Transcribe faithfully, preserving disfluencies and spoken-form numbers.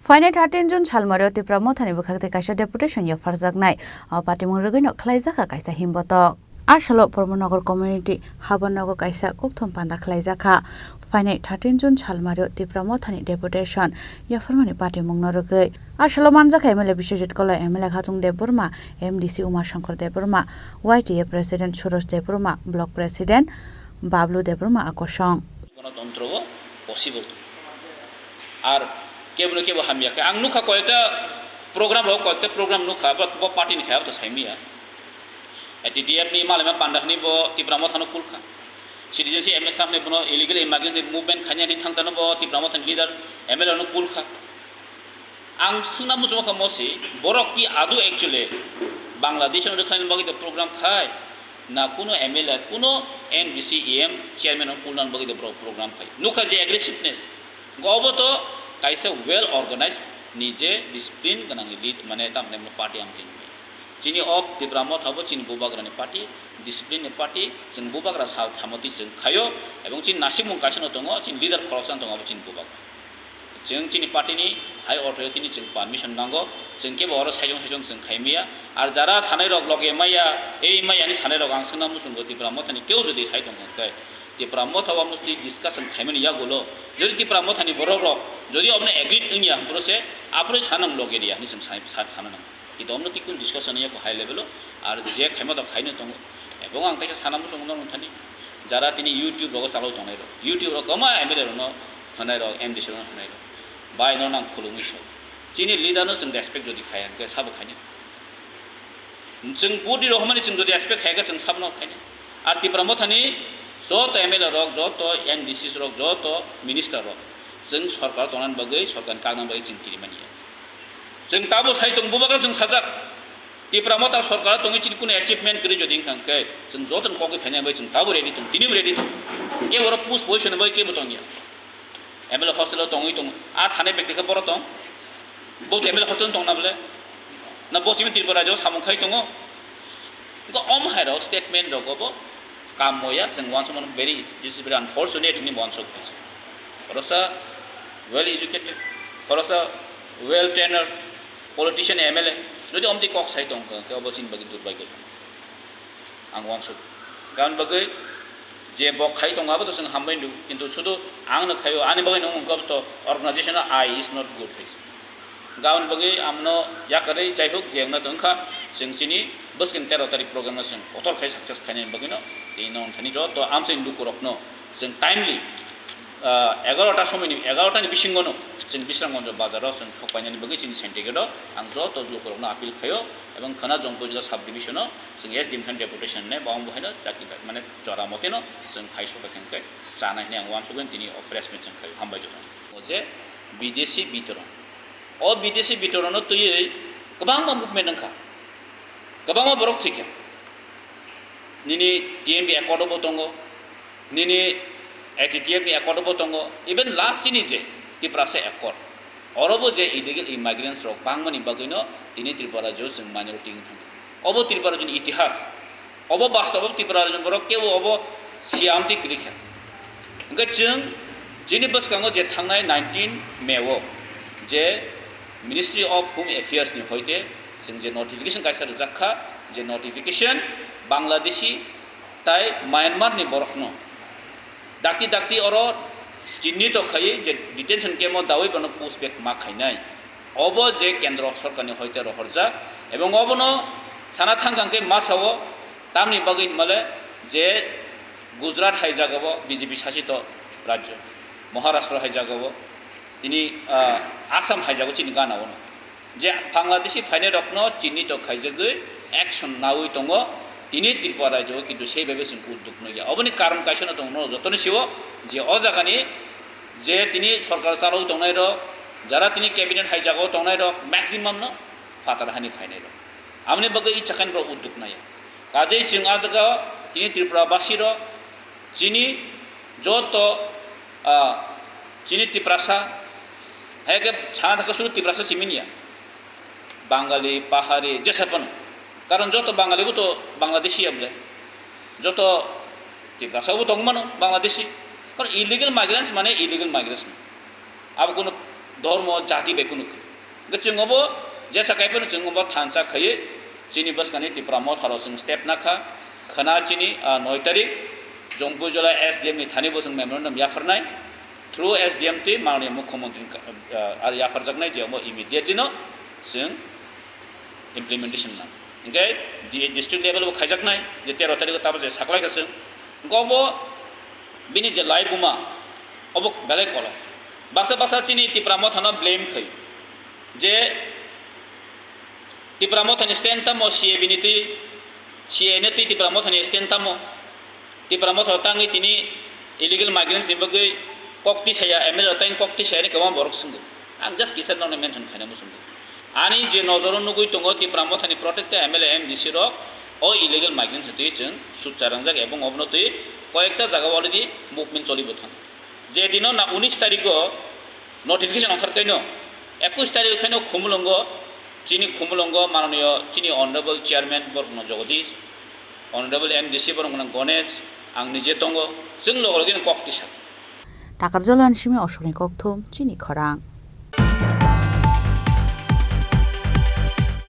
Phainai thirteen June salmario Tipra Mothani bwkhak tei kaisa deputation yapharjaknai. O patimung rwgwino khlaijakha kaisa himbotok. A salo Pramod Nagar community Habar nogo kaisa kokthum panda khlaijakha. Phainai thirteen June salmario Tipra Mothani deputation yapharmani patimungno rwgwi. A salo manjakha M L A Biswajit Koloi, M L A Khatung Debbarma, M D C Uma Shankar Debbarma, Y T A President Suresh Debbarma, Block President Bablu Debbarma a kosong. Ganatantra o possible. Ar kebono kebo hamya khe. Ang nukha koyekta program rok, koyekta program nukha, bo, bo party ni khe abo to saimaya. A T D F ni malaima panda hwnwi bo Tipra Mothano kulkha. Citizenship amendment tamni bono illegal immigrant movement khainani thangtano bo Tipra Mothani leader M L A no kulkha. Ang swngna muchungkha mosi, borok ki adu actually Bangladesh no rwkhaina bagwi de program khai, na kuno M L A, kuno M D C, E M chairman no kulna bagwi de borok program khai. Nukha je aggressiveness. Go obo to kaisa well organized ni je discipline gwnang ni lead, mane tamni party ang tini. Chini o Tipra Motha bo chini bubagrani party, discipline ni party, chwng bubagra sal thamoti chwng khaio, ebong chini nasimung kaisa no tongo, chini leader khoroksa no tongo, abo chini bubagra. Chwng chini party ni high authority ni chwng permission nango, chwng kebo oro saichung saichung chwng khaimaya. Ar jara sanai rok loge maya, ei maya ni sanai rok ang swngna muchungo Tipra Motha ni keu jodi sai tong khe, Tipra Motha o amtwi discussion khaimani yagulo, jodi Tipra Motha ni borok rok jodi obno agreed wngya, hwnkhe se aphuru sanang loge riya hinwi chwng sai, sa-, sana nango. Kintu omno twi kunu discussion ya kho high level o, ar je khaima tok khaino tongo. Ebong ang teisa sana muchungo norok thani, jara tini YouTube rogo chalok tongnai rok, YouTube rok kwma M L A rokno hwnai rok, M D C rokno hwnai rok, bai no nang khulumwi sok. Chini leader no chwng respect jodi khaya, hwnkhe sabo khaino. Chwng vote rok hwnmani chwng jodi respect khaya khe chwng sabo no khaino. Ar Tipra Mothani joto M L A rok, joto M D C rok, joto minister rok, chwng sorkar tongnani bagwi, sorkar ni kakna bagwi chwng kirimani ya. Chwng tabo sai tong, bubagra chwng sajak. Tipra Motha sorkar tongwi chini kunu achievement kwrwi jodi wngkha hwnkhe, chwng jotono kogwi phainai bai chwng tabo ready tong, tinibo ready tong. Kebo oro post position bai kebo tongya. M L A hostel o tongwi tongo. A sanai bekti khe boro tong. Bo M L A hostel o tongna bole? Na bo simi Tripura rajyo samung khai tongo. Go om hai rok statement rok bo kam moya, chwng wansuk mano very, this is very unfortunate hinwi wansuk. Khoroksa well educated, khoroksa well trained politician, M L A, jodi omtwi kok sai tong kha, khe obo chini bagwi durbhagyo. Ang wansuk. Karon bagwi je bo khai tongo abo to chwng hambai nuk, kintu sudu ang no khaio, ani bagwi nung wngkha to organization o I is not good hai se. Gabon bagwi amno yakarwi, jaihok, je wngna tong kha, chwng chini bwskang tero tarik program no chwng kotor khai success khainani bagwi no, tei nong thani joto amchaini lukurokno chwng timely, ah, egarota somoini, egarota ni bisingo no chwng Bisramganj bazar o chwng sok painani bagwi chini syndicate o ang joto lukurokno appeal khaio, ebong khwna Jongpur jila sub division o chwng S D M khan deputation ne bawang bo haino dakti dak mane jora motino chwng phai sok bai kha hwnkhe chana hinwi ang uansukgwi tini o press meet chwng khaio. Hambai joto. O je bidesi bitoron. O bidesi bitoron no twiwi kwbangma movement wngkha. Kwbangma borok thwikha. Nini T M B accord bo tongo, nini A T T F ni accord bo tongo, even last chini je Tiprasa accord, oro bo je illegal immigrants rok bangmani bagwi no tini Tripura rajyo chwng minority wng thangkha. Obo Tripura rajyoni itihas. Obo bastobo Tripura rajyoni borok kebo obo siyam twi kwrwi kha. Hwnkhe chwng chini bwskango je thangnai nineteen May o je Ministry of Home Affairs ni hoite chwng je notification kaisa rijak kha, je notification Bangladeshi tai Myanmar ni borokno dakti dakti oro chinnito khaiwi je detention camp o dawi bono push back ma khainai. Obo je kendro sorkarni hoite rohorjak, ebong obono sana thangkang khe masa o tamni bagwi hinmale je Gujarat hai jagao B J P sasito rajyo, Maharashtra hai jagao, tini, ah, Assam hai jagao chini gana ono. Je Bangladeshi phainai rokno chinnito khaijagwi action nawi tongo, tini Tripura rajyo kintu sei bebe chwng udduk nukya. Oboni karon kaisa no tongo, norok jotoni sio je o jagani je tini sorkar chalwi tongnai rok, jara tini cabinet hai jagao tongnai rok, maximum no phatar hani phainai rok. Amoni bagwi ichakhaini borok udduk naya. Kajei chwng a jagao tini Tripura basi rok, chini joto, ah, chini Tiprasa, hai khe sana thangkhe suru Tiprasa simi niya. Bangali, Pahari, jesa phano. Karon joto Bangali bo to Bangladeshi ya bole. Joto Tiprasa bo tong mano Bangladeshi. Karon illegal migrants mane illegal migrants no. Abo kono Dhormo, jati bai kunu khe. Hwnkhe chwng obo jesa kaiphano chwng obo thansa khaiwi chini bwskangni Tipra Motha rok chwng step nakha. Khwna chini, ah, noi tarik Jompuijola S D M ni thani bo chwng memorandum yapharnai. Through S D M twi mananiya Mukhyamantri ni, ah, ah, yapharjaknai je omo immediately no chwng implementation nang. Hwnkhe di-, district level bo khaijaknai, je tero tarikh o tabuk je saklai kha chwng. Hwnkhe obo bini je lai buma, obo belai kolok. Basa basa chini Tipra Motha no blame khai. Je Tipra Motha ni stand tamo C A B ni twi, C A A ni twi Tipra Motha ni stand tamo. Tipra Motha tangwi tini illegal migrants ni bagwi kok tisaya, M L A rok tangwi kok tisaya ni kwbangma borok swngo. Ang just kisa nokni mention khaina muchungo. Ani je nojoro nugwi tongo Tipra Motha ni protected M L A M D C rok o illegal migrants twi chwng sutcha rangjak ebong obono twi koyekta jaga o already movement choli bo thang. Je dino na unis tarikh o notification ongkhar kaino, ekus tarikh khaino Khumulwngo, chini Khumulwngo mananiyo chini Honorable Chairman Borokno Jagadish, Honorable M D C Borokno Ganesh, ang nije tongo, chwng logo logi kok tisa. Takarjala ni simi osolni kokthum chini khorang.